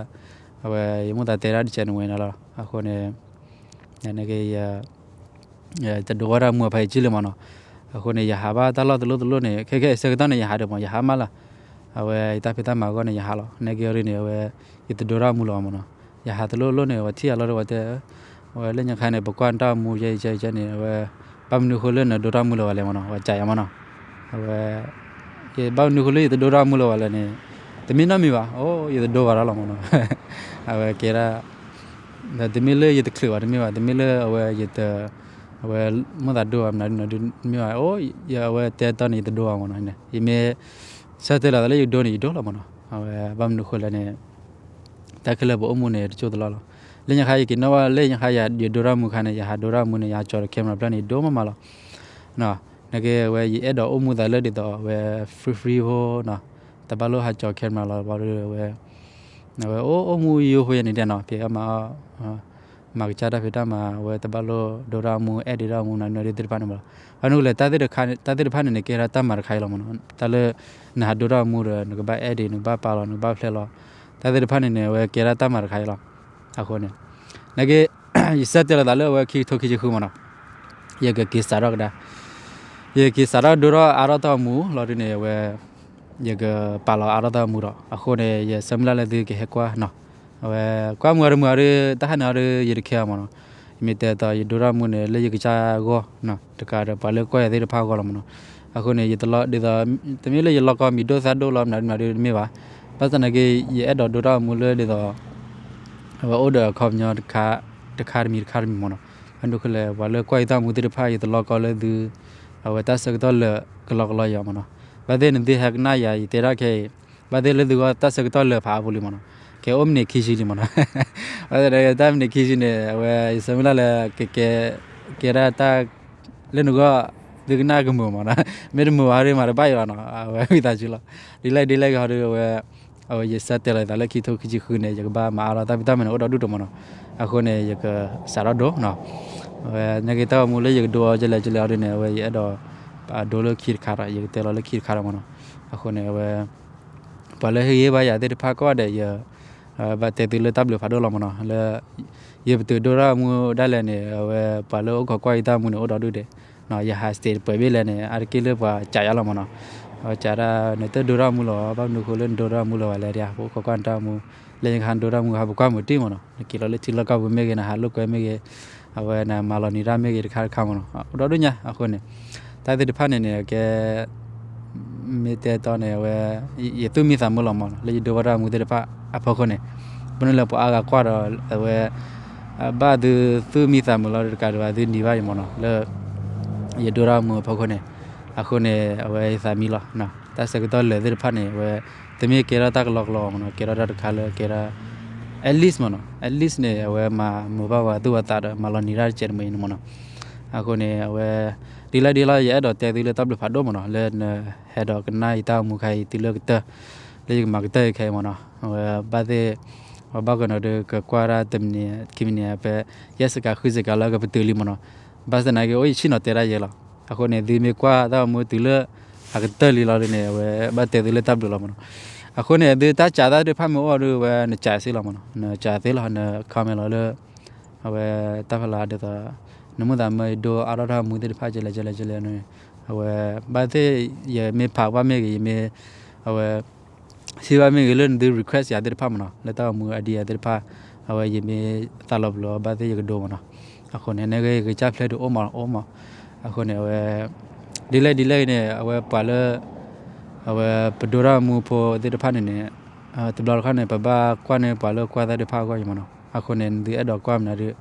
အဝဲ ယမိၣ်သးတဲတၢ်တကဲန့ၣ်ဝဲန့ၣ်လီၤ, အဃိန့ၣ် နာ်က့ ယတဒိတၢ်မူအဖးယံာ်လံမ့ၢ်နီၤ, အဃိန့ၣ် ယဟးဘၣ်တၢ်လီၢ်တလီၢ်တလီၢ်န့ၣ် ခဲခဲအံၤဆၢကတီၢ်န့ၣ် ယဟးဒီးမး ယဟးမးလၢ်, အဝဲယတၢ်ဖံးတၢ်မၤအဂီၢ်န့ၣ် ယဟးလီၤ, နာ်က့အီၤဒ်န့ၣ် အဝဲ ယတဒိတၢ်မူလၢၤဘၣ်မ့ၢ်နီၤ, ယဟးတလီၢ်လီၢ်န့ၣ် အဝဲထံၣ်ယၤလီၤဒီး အဝဲတဲ အဝဲလၢညါခါန့ၣ် ပကွၢ်နတၢ်မူယဲယဲယဲန့ၣ် အဝဲ ဘၣ်မနုၤဃိလၢနဒိတၢ်မူလၢၤဘၣ်လဲၣ်မ့ၢ်နီၤ, အဝဲကးယၤမ့ၢ်နီၤ, အဝဲ ဘၣ်မနုၤဃိလၢယတဒိတၢ်မူလၢၤဘၣ်လဲၣ်န့ၣ်, တမ့ၢ်နီတမံၤဘၣ်, အိၣ် ယတဒိဘၣ်တၢ်လီၤမ့ၢ်နီၤ, အဝဲကဲဒၣ် တမ့ၢ်လၢယတချုးဘၣ်တမ့ၢ်ဘၣ်, တမ့ၢ်လၢအဝဲယတ အဝဲမိၣ်သးဒိဘၣ်မနုၤဒ်န့ၣ်တမ့ၢ်ဘၣ်, အိၣ် ယအဝဲတဲတီန့ၣ် ယတဒိဘၣ်မ့ၢ်နီၤ, ယမ့ၢ် ဆၢတဲာ်လီၤသးလၢယကဒိန့ၣ် ယဒိလီၤမ့ၢ်နီၤ, အဝဲဘၣ်မနုၤဃိလဲၣ်န့ၣ် တၢ်ခဲလၢာ်ပအိၣ်မူန့ၣ် တကၠိၢ်တလီၢ်လီၤ, လၢညါခါယက့ၤနီၣ်ဘၣ်လၢညါခါယၤ ယဒိတၢ်မူခါန့ၣ် ယဟးဒိတၢ်မူန့ၣ် ယဟးကၠီၤဒီး camera ဖျၢၣ်န့ၣ် ယဒိမးမးလီၤ နာ်က့ အဝဲယအဲၣ်ဒိးအိၣ်မူသးလၢဒ်သိးအဝဲ free free ဖိ တဘၣ်လိၣ်ဟးကၠီၤ camera လီၤဘၣ်ဒီး အဝဲ အဝဲအိၣ်အိၣ်မူယိယိဖိယဲန့ၣ်တဲနီၤ ဖဲအမၤ မၤကစၢ်တၢ်ဖံးတၢ်မၤ အဝဲတဘၣ်လိၣ်ဒိတၢ်မူ edit တၢ်မူ နၤနၤဒ်သ့ၣ်တဖၣ်န့ၣ်မးလီၤ, ဘၣ်မနုၤလဲၣ် တၢ်သ့ၣ်တဖၣ်န့ၣ်န့ၣ် ကဲဒၣ်တၢ်မၤတခါအံၤလီၤမ့ၢ်နီၤ, တၢ်လၢ နဟးဒိတၢ်မူဒီး နကဘၣ် edit နကဘၣ်ပာ်လီၤ နကဘၣ်ဖျဲးလီၤ တၢ်သ့ၣ်တဖၣ်န့ၣ်န့ၣ် အဝဲကဲဒၣ်တၢ်မၤတခါအံၤလီၤ, အဃိန့ၣ် နာ်က့ ယဆၢတဲာ်လီၤသးလၢအဝဲခံကထိခံဆံဃုမ့ၢ်နီၤ, ယကက့ၤစးထီၣ်ကဒါ, ယက့ၤစးထီၣ်ဒိထီၣ်အါထီၣ်တၢ်မူလီၤဒ်န့ၣ် အဝဲ ယကပာ်လီၤအါထီၣ်တၢ်မူဒီး အဃိန့ၣ် ယဆၢမုၢ်လၢ်လၢသုကဟဲကွၢ်နီၤ, အဝဲ ကွၢ်မုာ်အီၤတမုာ်အီၤဒီး တၢ်ဟးန့ၣ်အီၤဒီး ယတခဲအီၤမ့ၢ်နီၤ, ယမ့ၢ်တဲတီ ယဒိထီၣ်မူန့ၣ် လၢယကစၢ်အဂီၢ်နီၤ တကးဒီးပှၤလၢကွၢ်ယၤသ့ၣ်တဖၣ်အဂီၢ်လီၤမ့ၢ်နီၤ, အဃိန့ၣ် ယတလီၢ်ဒ်သိး တမ့ၢ်လၢယလီၢ်ကီမံၤဒိၣ်သၣ်ဒိၣ်လီၤမနုၤမနုၤဒ်တမ့ၢ်ဘၣ်, ဘၣ်ဆၣ်သနာ်က့ ယအဲၣ်ဒိးဒိထီၣ်မူလၢဒ်သိး အဝဲအိၣ်ဒီးအခီပညီ တခါတမံၤတခါတမံၤမ့ၢ်နီၤ, ဘၣ်မနုၤဃိလဲၣ် ပှၤလၢကွၢ်ယတၢ်မူသ့ၣ်တဖၣ် ယတလီၢ်ကီလၢသု အဝဲတၢ်ဆၢကတီၢ်လၢာ်ကလီကလီယၤမ့ၢ်နီၤ, ဘၣ်သ့ၣ်နသုဟဲကနၣ်ယၤ ယတဲဒၣ်ခဲအံၤ ဘၣ်သ့ၣ်လၢသုဂီၢ်တၢ်ဆၢကတီၢ်လၢာ်ဖးအါပူၤလံမ့ၢ်နီၤ, ကဲအိၣ်မံးနံးခံဆံလံမ့ၢ်နီၤ, ဘၣ်သ့ၣ်တၢ်မံးနံးခံဆံန့ၣ် အဝဲယဆၢမုၢ်လၢ်လၢကကဲ ကဲဒၣ်တၢ် လၢနဂီၢ် သုကနၣ်ကမုာ်မ့ၢ်နီၤ, မ့ၢ်တမုာ်ဘၣ်ဒီးမၤတဘၣ်ယၤလီၤနီၤ, အဝဲဝံသးစူၤလီၤ, ဒ်လဲၣ်ဒ်လဲၣ်ဂ့ၤဟီဒီး အဝဲ အဝဲယဆၢတဲာ်လီၤသးလၢခံကထိခံဆံဃုန့ၣ် ယကဘၣ်မၤအါထီၣ်တၢ်ဖံးတၢ်မၤန့ၣ်အိၣ်ဒီးဒူၣ်တမ့ၢ်နီၤ, အဃိန့ၣ် ယကစးထီၣ်ဒိနီၤ, အဝဲ နာ်က့တၢ်ဂီၤမူလၢယကဒိအီၤကလဲၣ်ကလဲၣ်အီၤဒ်န့ၣ် အဝဲယအဲၣ်ဒိး ပဒိလၢခံတခါဒီး ယကတဲလီၤလၢခံတခါဒီးမ့ၢ်နီၤ, အဃိန့ၣ် အဝဲ ပှၤလၢဟ့ၣ်ဂံၢ်ဘါယၤသ့ၣ်တဖၣ်ကိးဂၤဒဲး ယ ဘၣ်တဲသုလၢတၢ်ဘျုးဖးဒိၣ်လီၤမ့ၢ်နီၤ, လၢ ယပတုာ်ဒိတၢ်မူဒၣ်လဲာ်န့ၣ် အဝဲပှၤလၢအိၣ်ခိးကွၢ်ယတၢ်မူန့ၣ် အိၣ်ဒီးဒူၣ်ဒဲး, ယဟး stage ပှဲၤဘ့ၣ်လဲၣ်န့ၣ် အါတက့ၢ်လၢပှၤစံးယါလီၤမ့ၢ်နီၤ, အဝဲစံးဒၣ် နတဒိတၢ်မူလီၤ, ဘၣ်မနုၤဃိလၢနဒိတၢ်မူလၢၤဘၣ်လဲၣ်ဒ် ပအိၣ်ခိးကွၢ်နတၢ်မူ, လၢညါခါနဒိတၢ်မူဟးပကွၢ်မုာ်တံၢ်မ့ၢ်နီၤ, နက့ၤလီၤလၢထံလီၢ်ကီၢ်ပူၤမ့ၢ်ဂ့ၤ နဟးလိာ်ကွဲမ့ၢ်ဂ့ၤ, အဝဲနမၤလီၤနံၤတၢ်မ့ၢ်ဂ့ၤတခါတခါမ့ၢ်နီၤ, အိၣ်ဒီးဒူၣ်ညါအဃိန့ၣ်, တၢ်သ့ၣ်တဖၣ်န့ၣ်န့ၣ် ကဲ မ့ၢ်တဲတီန့ၣ် အဝဲ ယသူၣ်မံသးမုာ်လီၤမ့ၢ်နီၤ လၢယဒိဘၣ်တၢ်မူသ့ၣ်တဖၣ်အဖီခိၣ်န့ၣ်, ဘၣ်မနုၤလၢပှၤအါဂၤကွၢ်ဒီး အဝဲ ဘၣ်သုသူၣ်မံသးမုာ်လီၤတကးဒံးဘၣ် သုနံၤဘၣ်အံၤမ့ၢ်နီၤ လၢ ယဒိၣ်ထီၣ်မူအဖီခိၣ်န့ၣ်, အဃိန့ၣ် အဝဲယသးမံလီၤ. တၢ်ဆၢကတီၢ်လၢာ်သ့ၣ်တဖၣ်န့ၣ် အဝဲ တမ့ၢ်ကဲထီၣ်တၢ်ကလီကလီမ့ၢ်နီၤ, ကဲထီၣ်တၢ်တခါလၢကဲထီၣ် at least မ့ၢ်နီၤ, at least န့ၣ် အဝဲမၤမုာ်ဘၣ်ဝဲသူၣ်ဝဲသးဒီး မၤလီၤနံၤတၢ်တစဲးတမှဲအံၤန့ၣ်မ့ၢ်နီၤ. အဃိန့ၣ် အဝဲ ဒ်လဲၣ်ဒ်လဲၣ် ယအဲၣ်ဒိးတဲသုလၢတၢ်ဘျုးဖးဒိၣ်မ့ၢ်နီၤ, လၢနဟဲဒီးကနၣ်ယတၢ်အိၣ်မူခါအံၤ တုၤလၢကတၢၢ် လၢယကမၤကတၢၢ်အံၤခဲအံၤမ့ၢ်နီၤ, အဝဲဘၣ်သ့ၣ် အဘၣ်ကနီၤဒီး ကကွၢ်ဒၣ်တမံးနံး ခံမံးနံး ဖဲ ယဲၢ်စကၤဃုစကၤလၢကပတုာ်လံမ့ၢ်နီၤ, ဘၣ်ဆၣ်သနာ်က့ အိၣ်ယဆ့ၣ်နီၤတဲဒၣ်ယဲလီၤ. အဃိန့ၣ် သုမ့ၢ်ကွၢ်တၢ်အိၣ်မူတုၤလၢ အကတၢၢ်လံလီၤဒ်န့ၣ် အဝဲဘၣ်တဲသုလၢတၢ်ဘျုးလီၤမ့ၢ်နီၤ. အဃိန့ၣ် သုတၢ်စးသ့ၣ်တဖၣ်မ့ၢ်အိၣ်ဒီး အဝဲနစးသ့လီၤမ့ၢ်နီၤ, နစးသ့လီၤ န comment လီၤလၢ အဝဲတၢ်ဖီလာ်ဒ်သိး နမုၢ်သးမၢယဒိအါထီၣ်တၢ်အိၣ်မူသ့ၣ်တဖၣ် ကဲလဲၣ်ကဲလဲၣ်ကဲလဲၣ်န့ၣ်, အဝဲ ဘၣ်သ့ၣ် ယမ့ၢ်ဖးကွၢ်မ့ၢ်ဂ့ၤ ယမ့ၢ် အဝဲ ထံၣ်ဘၣ်မ့ၢ်ဂ့ၤလၢနသု request ယၤသ့ၣ်တဖၣ်မ့ၢ်နီၤ, လၢတၢ်အိၣ်မူ idea သ့ၣ်တဖၣ်, အဝဲယမ့ၢ်သးလီၤပလိာ်ဘၣ်သ့ၣ်ယကဒိမ့ၢ်နီၤ. အဃိန့ၣ် နဂ့ၢ်ယကစၢ်ဖျဲးဒုးအိၣ်မးအိၣ်မး, အဃိန့ၣ် အဝဲ ဒ်လဲၣ်ဒ်လဲၣ်အံၤန့ၣ် အဝဲပှၤလၢ အဝဲပဒိၣ်ထီၣ်မူဖိသ့ၣ်တဖၣ်န့ၣ်န့ၣ် တဘျီတခီၣ်န့ၣ် ပဘၣ်ကွၢ်န့ၢ်ပှၤလၢကွၢ်သ့ၣ်တဖၣ်အဂီၢ်အံၤမ့ၢ်နီၤ. အဃိန့ၣ် နသုအဲၣ်ဒိးကွၢ်မနုၤဒီး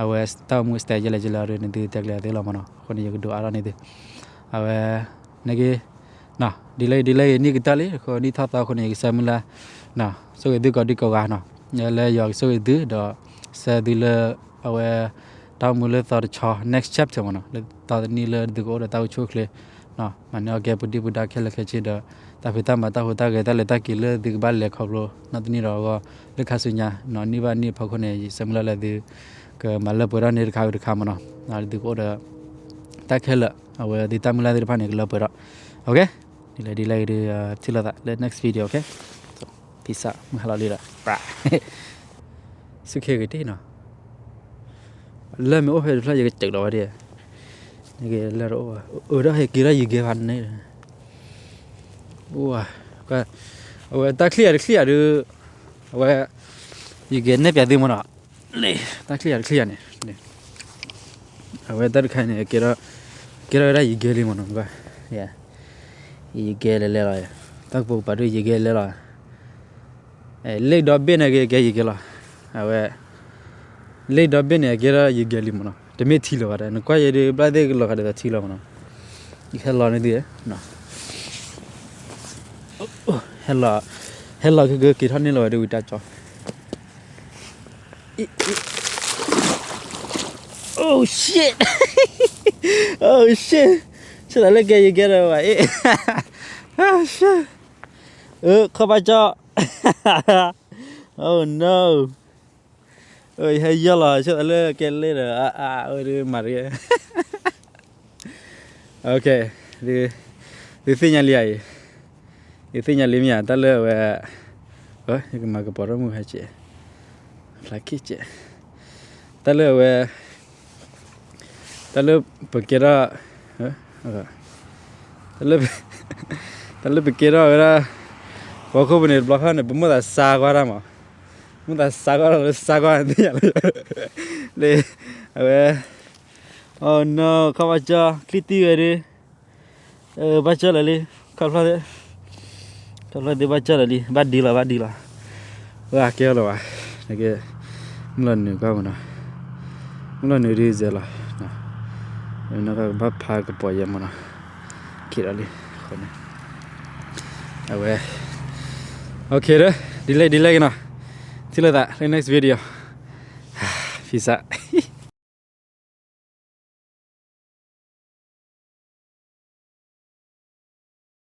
အဝဲတၢ်အိၣ်မူ style ကဲလဲၣ်ကဲလဲၣ်ဒီး နသုတဲကျဲၤသ့လီၤမ့ၢ်နီၤ. အဃိန့ၣ် ယကဒိးအါထီၣ်န့ၢ်သု အဝဲ နဂ့ၢ် ဒ်လဲၣ်ဒ်လဲၣ်ဂ့ၤ နံၣ်ကတၢၢ်လံ အဃိနံၣ်ထီၣ်သီအဃိန့ၣ် ယကဆၢမုၢ်လၢ် ဆိၣ်ဂ့ၤသုကိးဒံကိးဂၤနီၤ, လၢယွၤကဆိၣ်ဂ့ၤသုဒီး ဆၢသုလၢ အဝဲ တၢ်အိၣ်မူလၢသီတဆီ next chapter မ့ၢ်နီၤ, လၢသီတနံၣ်လၢသုကအိၣ်ဒီးတၢ်အိၣ်ဆူၣ်အိၣ်ချ့ မၤန့ၢ်အီၣ်ကဲပူၤဒံၣ်ပူၤဒါခဲလၢာ်ခဲဆ့ဒီး တၢ်ဖံးတၢ်မၤတၢ်ဟူးတၢ်ဂဲၤတၢ်လဲၤတၢ်က့ၤလၢသုကဘၣ်လဲၤခီဖျိ နီၢ်တနံၣ်ဒီးအဂီၢ် လၢခါဆူညါနီၤ, နံၣ်ဘၣ်နံၣ်အဖီခိၣ်န့ၣ် ယဆၢမုၢ်လၢ်လၢသု ကမၤလၢပှဲၤထီၣ်န့ၢ်တခါဝံၤတခါမ့ၢ်နီၤ, သုကအိၣ်ဒီး တၢ်ခဲလၢာ် အဝဲသုတၢ်မုၢ်လၢ်သ့ၣ်တဖၣ်န့ၣ် ကလၢပှဲၤထီၣ်, ဒ်လဲၣ်ဒ်လဲၣ်ဂ့ၤဒီး ထံၣ်လိာ်သးလၢ next video, okay, peace out, မုၢ်ဟါလီၤလံဒီး ဆူၣ်ခ့ဂ့ၤတ့ၢ်နီၤ, လၢမ့ၢ်အိၣ်ဖဲတဖျၢၣ် ယကစၢးလီၤဝဲဒၣ်, နကလၢတအိၣ်ဘၣ်, အၢ ဒီးဟဲက့ၤထီၣ်ယံၤကဲဖးန့ၣ်, အဝဲတၢ်ချံၣ်ယၤတချံၣ်ယၤဒုး, အဝဲ ယကနဲၣ်ပၠးသုမ့ၢ်နီၤ, တၢ်ချံၣ်ယၤတချံၣ်ယၤန့ၣ်, အဝဲတၢ်တခါန့ၣ် ကဲထီၣ်ဝဲဒၣ်ယံၤကဲလံမ့ၢ်နီၤ, ယံၤကဲလဲၣ်လဲၣ်လီၤ, တၢ်ကပိာ်ကပၤဒုးယံၤကဲလဲၣ်လီၤ လ့ၣ်ဒီဘ့ၣ်န့ၣ်ကဲယံၤကဲလီၤ, အဝဲ လ့ၣ်ဒီဘ့ၣ်န့ၣ် အကဲထီၣ်ယံၤကဲလံမ့ၢ်နီၤ, တမ့ၢ်ထံလၢၤဘၣ်ဒီး နကွၢ်ယဲဒုးဘျၣ်သ့ၣ်ကလီၤဃာ်ဒ်သိးထံလီၤမ့ၢ်နီၤ, ယဟဲလီၤန့ၣ်ဒုး, ဟဲလီၤ, ဟဲလီၤကက့ၤထီၣ်န့ၢ်လီၤဝဲဒၣ်ဝံၤတၢ်ကၠီ Oh shit! Oh shit! ဆၢသးလၢကဲယကဲဒီးဘၣ်အ့ၣ်, Oh shit! ခီၣ်ဘၣ်ကၠီ Oh no! ယဟဲယီၢ်လီၤ ဆၢသးလၢကဲလ့ၣ်ဒီး အါအါ အၢဒုးမၤတဂ့ၤ Okay, သုသ့ၣ်ညါလံဧါအံၤ, ယသ့ၣ်ညါလံမ့ၢ်ဧါ တၢ်လၢအဝဲ, ယကမၤကပီၤထီၣ်မုၢ်ဟဲကဲး, ဖျါခံကဲး, တၢ်လၢအဝဲ, တၢ်လၢပကဲထီၣ်, တၢ်လၢပကဲထီၣ်ဝဲဒၣ်, ပှၤခိၣ်ပူၤန့ၣ် တဘျီခီန့ၣ် ပမိၣ်သးစါကွၢ်တၢ်မး, မိၣ်သးစါကွၢ်တၢ်လၢစါကွၢ်န့ၣ်သ့ၣ်ညါလၢ, လၢ, အဝဲ, Oh no, ခီၣ်ဘၣ်ကၠီ ချံတံၢ်ဝဲဒုး, ဘၣ်ကၠီလၢာ်လံ, ခီၣ်ဖျီၣ်သ့ၣ်, ခီၣ်ဖျီၣ်သ့ၣ်ဘၣ်ကၠီလၢာ်လံ, ဘၣ်ဒံလီၤ ဘၣ်ဒံလီၤ, ဝဲကဲလီၤဘၣ်, နက, မုၢ်လီၤနုာ်ကွၢ်မ့ၢ်နီၤ, မုၢ်လီၤနုာ်ဒ်စဲးလီၤ, နီၢ်ကဘၣ်ဖးကပီၤယဲမ့ၢ်နီၤ, က့ၤလီၤလံ, အဃိန့ၣ်, အဝဲ, Okay ဒီး, ဒ်လဲၣ်ဒ်လဲၣ်က့ၤနီၤ, ထံၣ်လိာ်သးလၢ next video, peace out.